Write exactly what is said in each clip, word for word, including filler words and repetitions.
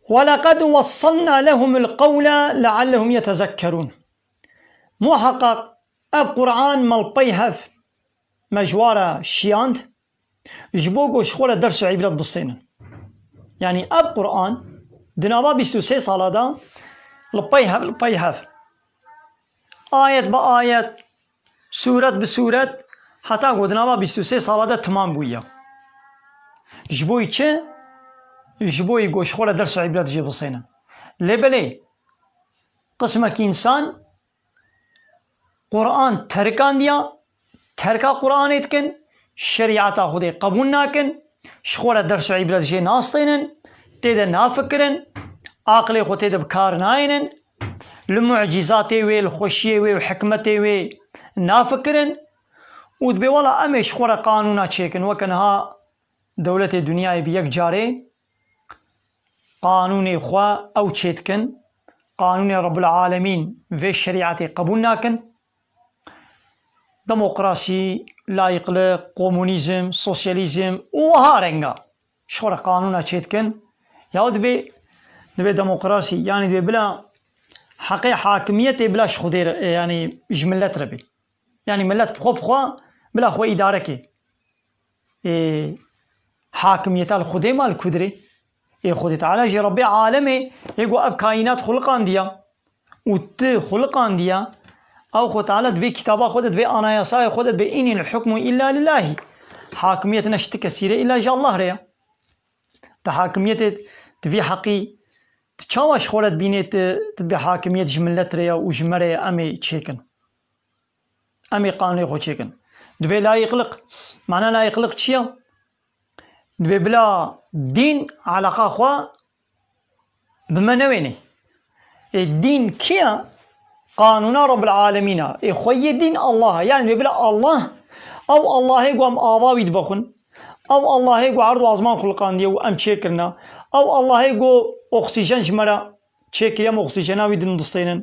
ولقد وصلنا لهم القول لعلهم يتذكرون. Muheqeq ev Qur'an me li pey hev me ji wa re şiyand, ji bo ku ji xwe re ders û îbret bistênin. Yanî ev Qur'an di nava bîst û sê sala de li pey hev, li pey hev, ayet bi ayet, sûret bi sûret, heta ku di nava bîst û sê sala de timam bûye. Ji bo yî çi? Ji bo yî ku ji xwe re ders û îbret jê bistênin. Lê belê, qismekî însan Qur'an terkandiya, terka Qur'anê dikin, şerîeta Xwedê qebûl nakin, ji xwe re ders û îbret jê nastênin, tê de nafikirin, aqilê xwe tê de bi kar nayênin, li mucîzatê wê, li xweşiyê wê û hikmetê wê nafikirin û dibê wela em ê ji xwe re qanûna çêkin, weke niha dewletê dinyayê bi yek carê qanûnê xwe ew çêdikin, qanûnê Rebbul Alemîn vê şerîetê qebûl nakin. Demokrasî, layîqlik, komunîzm, sosyalîzm û wiha renga ji xwe re qanûna çêdikin. Ya dibê, dibê demokrasî, yanî dibê bila heqê hakimiyetê bila ji Xwedê re, yanî ji milet re bê. Yanî milet bi xwe bi xwe bila xwe îdare ke. Ê, hakimiyeta li Xwedê ma li ku dirê? Ê, Xwedê Teala jî Rebbê alemê, ê ku ev kaînat xuliqandiya û tu xuliqandiya, ew Xwedê Teala di vê kitaba xwe de, di vê anayasayê xwe de dibê, "Inil hukmu illa lillahî." Hakimiyet ne ji ti kesî re, îlla ji Allah re ya. Di hakimiyetê, di vî heqî, tu çawa ji xwe re dibînê tu, tu dibê hakimiyet ji milet re ya û ji me re ya, em ê çêkin? Em ê qanûnê xwe çêkin. Dibê layîqlik. Mana layîqlik çi ya? Dibê bila dîn eleqa xwe bi me newênê. Ê dîn kî ya? Qanûna Rabbil Alemîn a. Ê xweyê dîn Allah a. Yanî dibê bila Allah, ew Allahê ku em ava wî dibexwin, ew Allahê ku erd û azman xuliqandiye û em çêkirina, ew Allahê ku oksîjen ji me re çêkiriye, em oksîjena wî din distênin.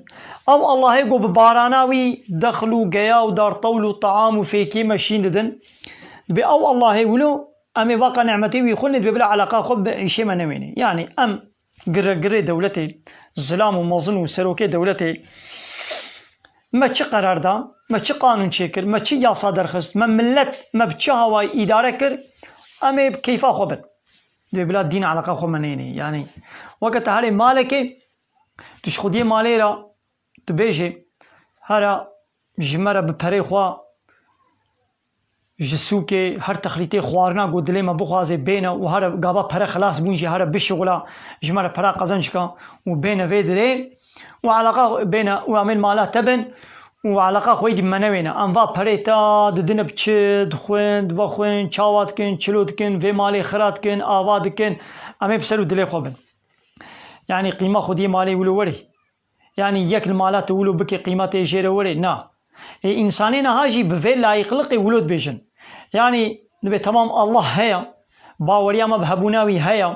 Ew Allahê ku bi barana wî dexl û geya û dartewl û team û fêkiyê me şîn didin. Dibê ew Allahê wilo em ê vaqa nimetê wî xwinê, dibê bila eleqa xwe bi îşê me newênê. Yanî em giregirê dewletê, zilam û mezin û serokê dewletê me çi qerar da, me çi qanûn çêkir, me çi yasa derxist, me milet, me bi çi hawayî îdare kir, em ê bi keyfa xwe bin. Dibê bila dîn eleqa xwe me neyênê. Yanî weke te herê malekê, tu ji xwediyê malê re dibêjê, here ji me re bi perê xwe ji sûkê her texlîtê xwarina ku dilê me bixwaze bêne û here gava pere xilas bûn jî here bişixula, ji me re pera qezenc ka û bêne vê dirê û eleqa bêne û em ê li mala te bin û eleqa xwe yî dî me newêne. Em va perê te didine bi çi, dixwin, divexwin, çawa dikin, çilo dikin, vê malê xira dikin, ava dikin, em ê bi ser û dilê xwe bin. Yanî qîma xwediyê malê wilo werê. Yanî yek li mala te wilo bike, qîma te jê re werê. Na. Ê, însanê niha jî bi vê layîqliqê wilo dibêjin. Yanî dibê temam Allah heye, baweriya me bi hebûna wî heye.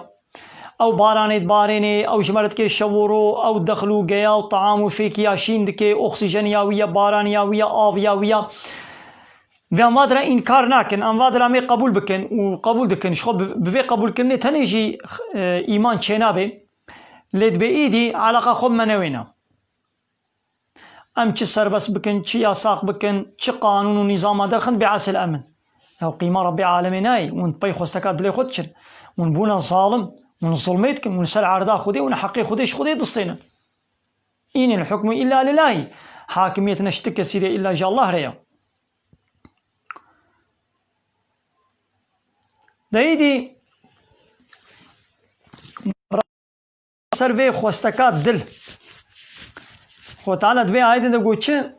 Ew baranê dibarênê, ew ji me re dike şev û ro, ew dexl û geya û team û fêkiya şîn dike, oksîjeniya wî ye, baraniya wî ye, aviya wî ye. Vê em va dire înkar nakin, em va dire em ê qebûl bikin û qebûl dikin. Ji xwe bi, bi vê qebûlkirinê tenê jî, e, îman çênabe. Lê dibê îdî eleqa xwe bi me newêne. Em çi serbest bikin, çi yasax bikin, çi qanûn û nîzama derxin, bê esil em in. Ew qîma Rebbê alemê nayê, hûn pey xwesteka dilê xwe diçin. Hûn bûne zalim, hûn zulmê dikin, hûn ser erda Xwedê, hûn heqê Xwedê ji Xwedê distênin. Înil hukmu illa lillahî. Hakimiyet ne ji ti kesî re, illa ji Allah re ya. De îdî ser vê xwesteka dil. Xwe Teala di vê ayetê de got çi?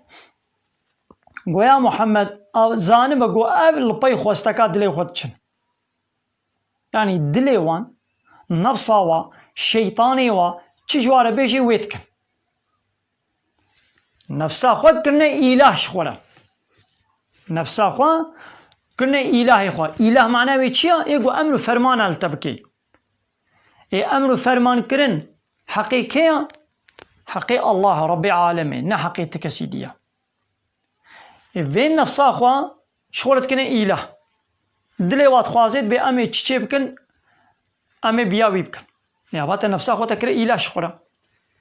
Goya Muhammed, ew zanibe ku ev li pey xwesteka dilê xwe diçin. Yanî dilê wan, nefsa wa, şeytanê wa, çi ji wa re bêjê wê dikin. Nefsa xwe dikirine îlah ji xwe re. Nefsa xwe kirine îlahê xwe. Îlah mana wê çi ya? Ê ku emr û fermana li te bike. Ê emr û ferman kirin heqê kê ya? Heqê Allah, Rebbê alemê, ne heqê ti kesî diye. Ê vê nefsa xwe ji xwe re dikine îlah. Dilê wa dixwaze dibê em ê çi çê bikin, em ê biya wî bikin. Ya vate nefsa xwe te kire îlaç xwe ra.